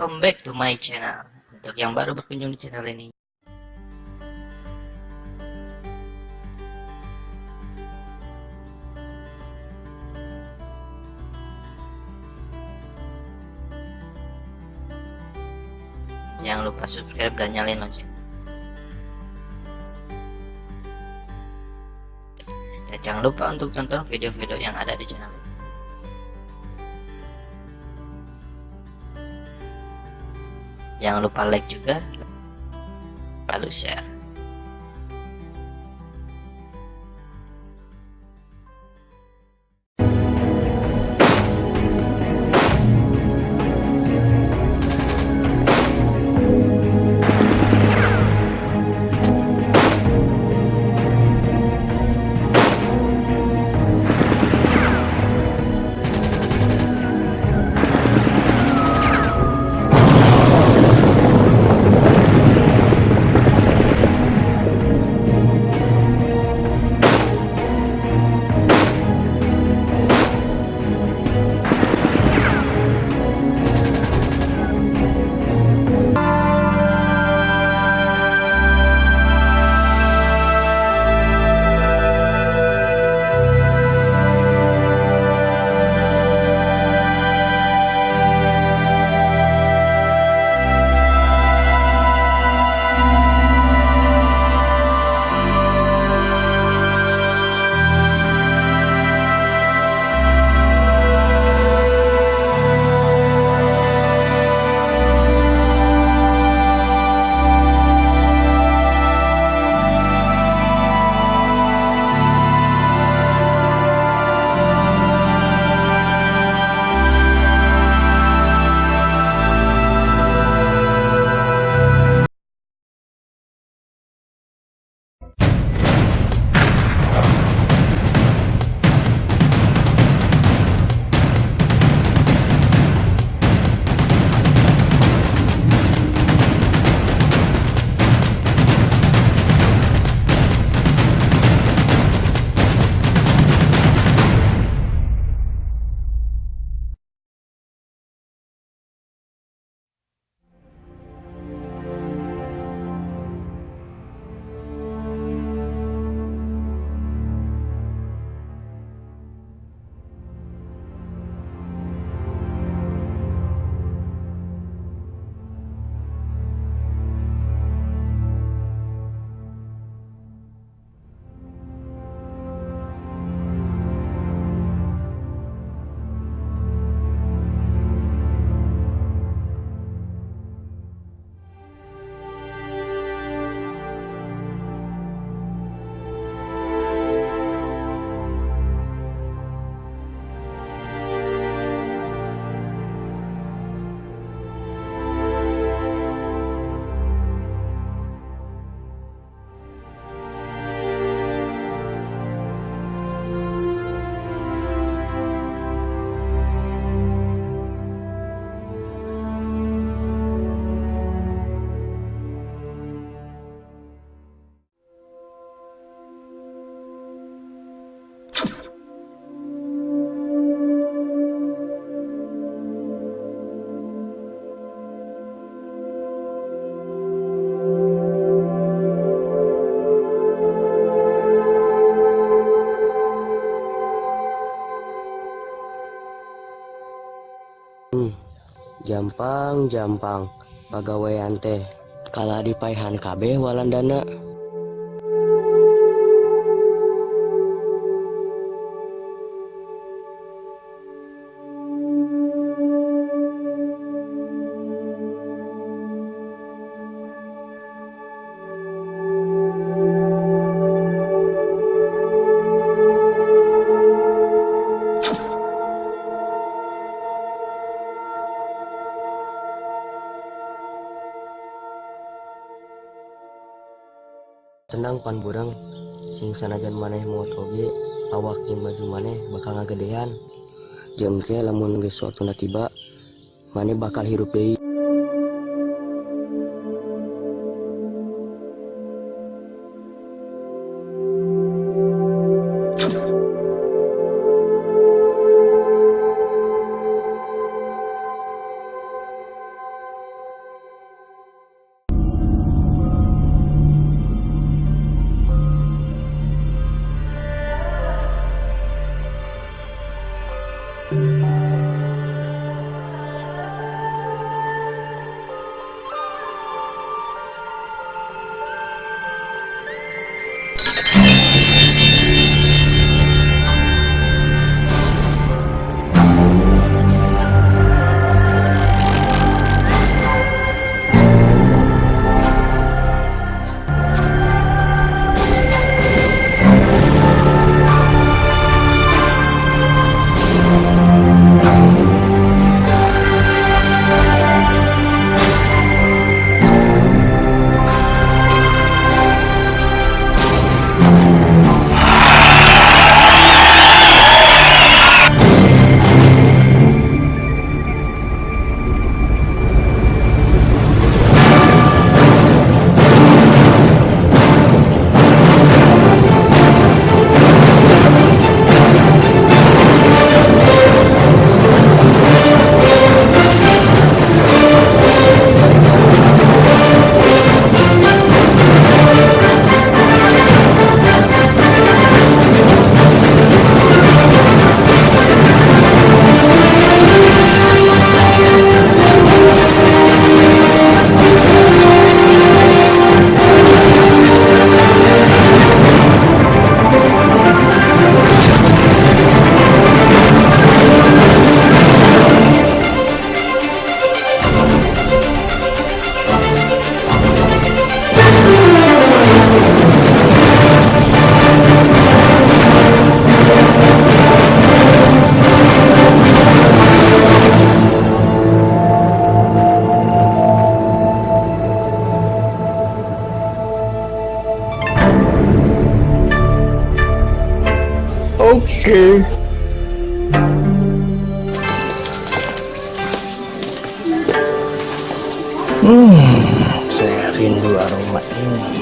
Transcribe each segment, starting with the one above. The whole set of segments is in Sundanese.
Welcome back to my channel. Untuk yang baru berkunjung di channel ini, jangan lupa subscribe dan nyalain lonceng. Dan jangan lupa untuk tonton video-video yang ada di channel ini. Jangan lupa like juga, lalu share. Jampang jampang pagawean teh kalah dipaehan kabeh Walandana. Tenang pan bureng, sing sanajan maneh maot oge, awak jeung baju maneh bakal ngagedean. Jeung ke lamun geus waktuna tiba, maneh bakal hirup deui. Oke. Saya rindu aroma ini.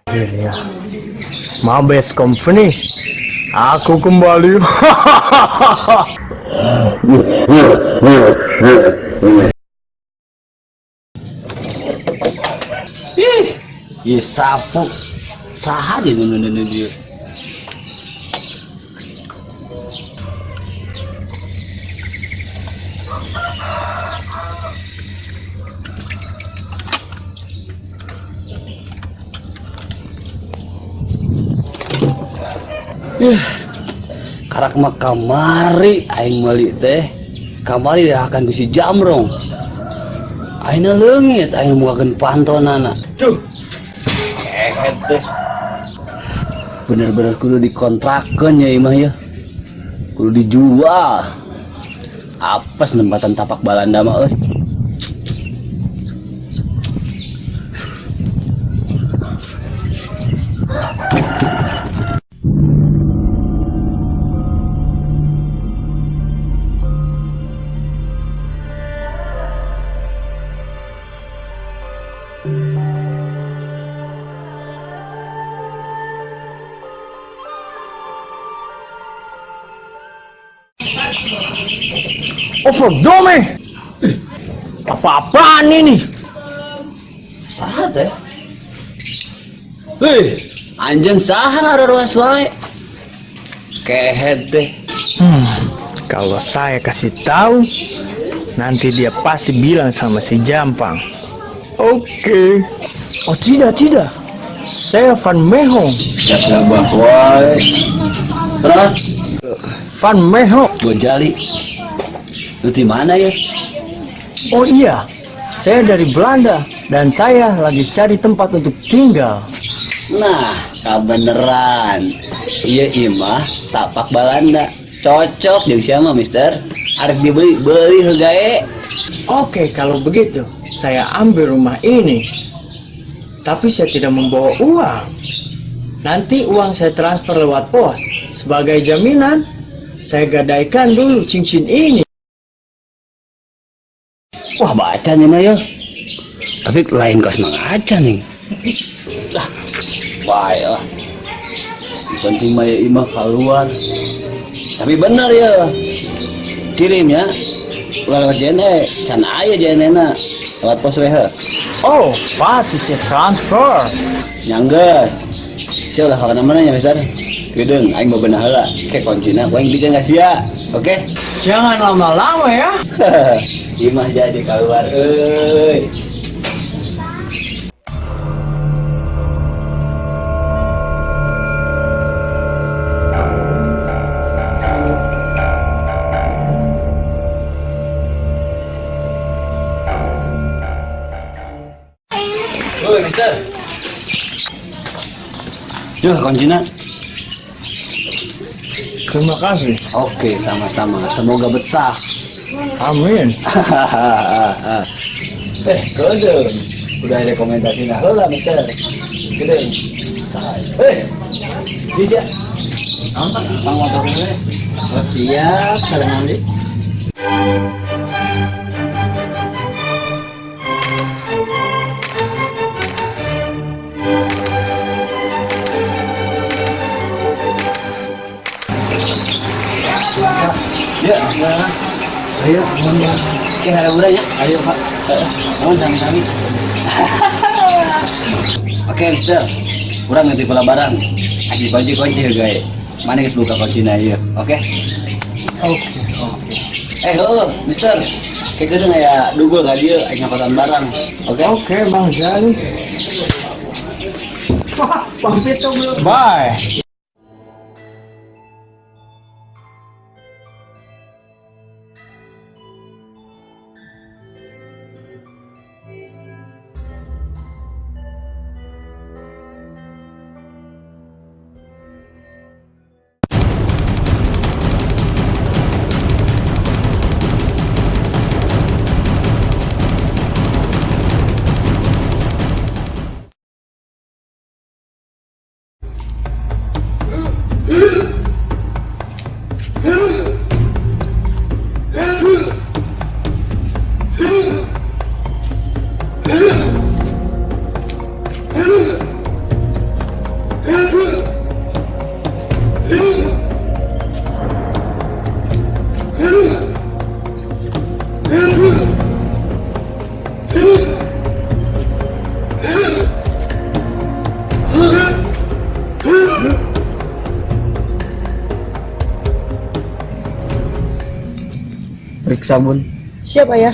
Akhirnya, Mabes Company, aku kembali. Ih, ieu sapu. Saha di nu nu dieu? Ih, karak mah kamari aing meuli teh. Kamari akan ku si Jamrong. Aina leungit aing mukakeun pantonana. Tuh. Kehed teh. Bener-bener kudu dikontrakeun ya imah ya. Kudu dijual. Apes nempatan tapak Balanda mah euy. Oh, verdomme! Apa-apaan ini? Saha teh? Hei, anjeun saha ngaruas wae? Kehed teh. Kalau saya kasih tahu, nanti dia pasti bilang sama si Jampang. Oke. Oh tidak, tidak. Saya Van Mehong. Siap wae. Terus Van Mehong. Gojali. Lu di mana ya? Oh iya, saya dari Belanda dan saya lagi cari tempat untuk tinggal. Nah, kebeneran. Iya imah tapak Balanda. Cocok jeung siapa, Mister? Arek dibeli, beli hegae. Oke, kalau begitu, saya ambil rumah ini. Tapi saya tidak membawa uang. Nanti uang saya transfer lewat pos. Sebagai jaminan, saya gadaikan dulu cincin ini. Wah, baca nih mah ya. Tapi lain kos mang aja nih. Lah, bae lah. Penting mah ya imah keluar. Tapi bener ya. Kirim ya. Ulah lewat JNE, can aya JNE na. Lewat pos we heuh. Oh, pasti saya transfer. Nya enggeus. Sia ulah ka mana nya, Mister? Kedeung aing bebenah heula. Ke kuncina ku aing bikeun ka sia. Oke? Jangan lama-lama ya. Imah jadi keluar euy. Woi, Mister. Yuh, kuncina. Terima kasih. Oke, sama-sama. Semoga betah. Amin. Kedeung. Udah rekomendasi nah heula, Mister. Kedeung. Hei. Bisa. Nampak Bang motor gue. Oh, siap, sareng Andi. Ya, nah. Ayo, mohon ya. Cing ada ya. Ayo, Pak. Mohon sami-sami. Oke, Mister. Kurang ngerti pola barang. Aji kunci kunci ya, guys. Mana geus buka kuncina ieu. Oke? Oke, oke. Oh, Mister. Kayak gitu ya, dugul ka dieu aing ngakotan barang. Oke? Oke, Bang Jali. Bye. Periksa, Bun. Siap, Ayah.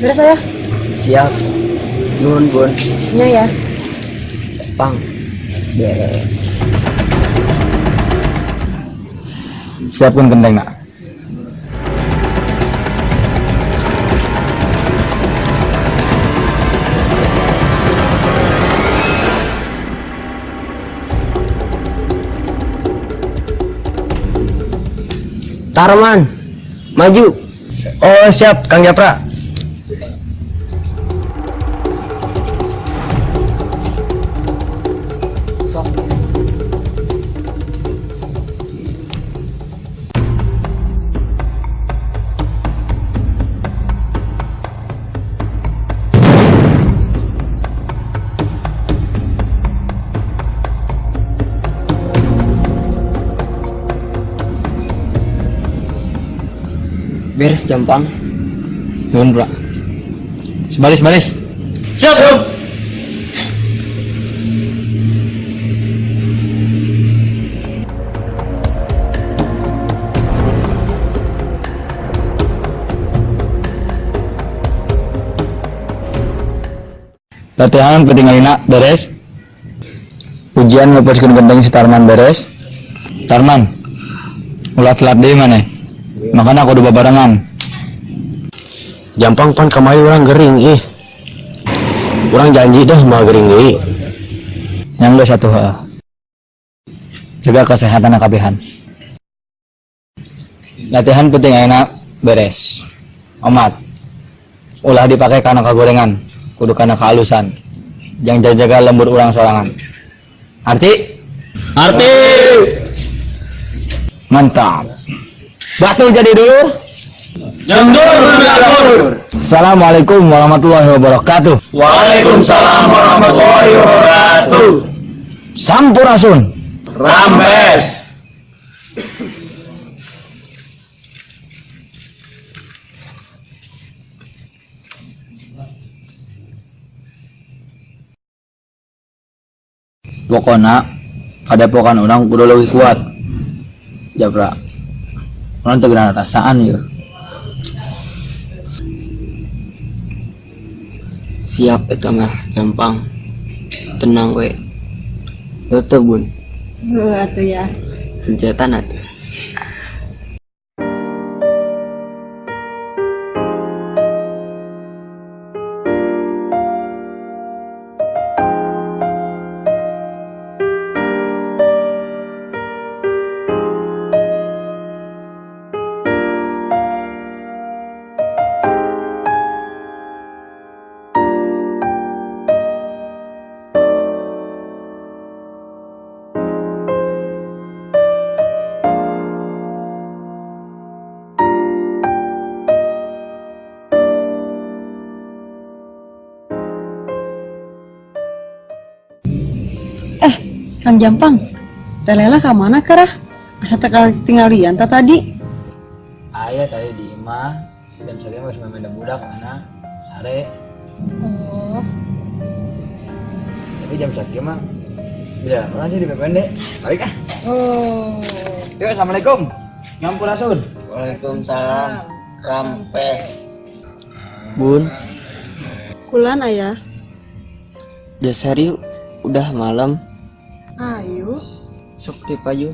Beres, Ayah? Siap. Nuhun, Bun. Iya ya. Pang. Beres. Siapkan genteng, Nak. Tarman, maju. Oh, siap, Kang Japra. Beres, Jampang. Nuhun, Bro. Sebaris, baris. Siap, Bro. Latihan peuting ayeuna beres. Ujian ngepuskeun genteng si Tarman beres. Tarman, ulah telat deui maneh. Makana kudu babarengan. Jampang, pan kamari urang gering ih. Urang janji dah moal gering deui. Yang geus atuh heeh. Jaga kesehatan kabehan. Latihan peuting ayeuna beres. Omat. Ulah dipake kana kagorengan, kudu kana kehalusan. Jang jaga lembur urang sorangan. Arti? Arti. Mantap. Batu jadi dulu. Jangan. Assalamualaikum warahmatullahi wabarakatuh. Waalaikumsalam warahmatullahi wabarakatuh. Sampurasun. Rampes. Pokona padepokan urang kudu leuwih kuat. Japra. Urang teu geuna rasaan ieu. Siap eta mah, Jampang. Tenang we. Heueuh, Bun. Heuh atuh ya. Pencetan atuh. Eh, Kang Jampang. Teh Lela ka mana kerah? Asa teu katinggalian ta tadi? Aya tadi di imah, jam sakieu mah geus main budak mana? Sare. Oh, Tapi jam sakieu mah bisa mana sih di PPND? Balik ah. Oh. Yuk, assalamualaikum. Ngampurasun. Waalaikumsalam. Rampes. Bun, Kulan ayah. dasar yuk. Udah malam. Ayo. Sok di payun.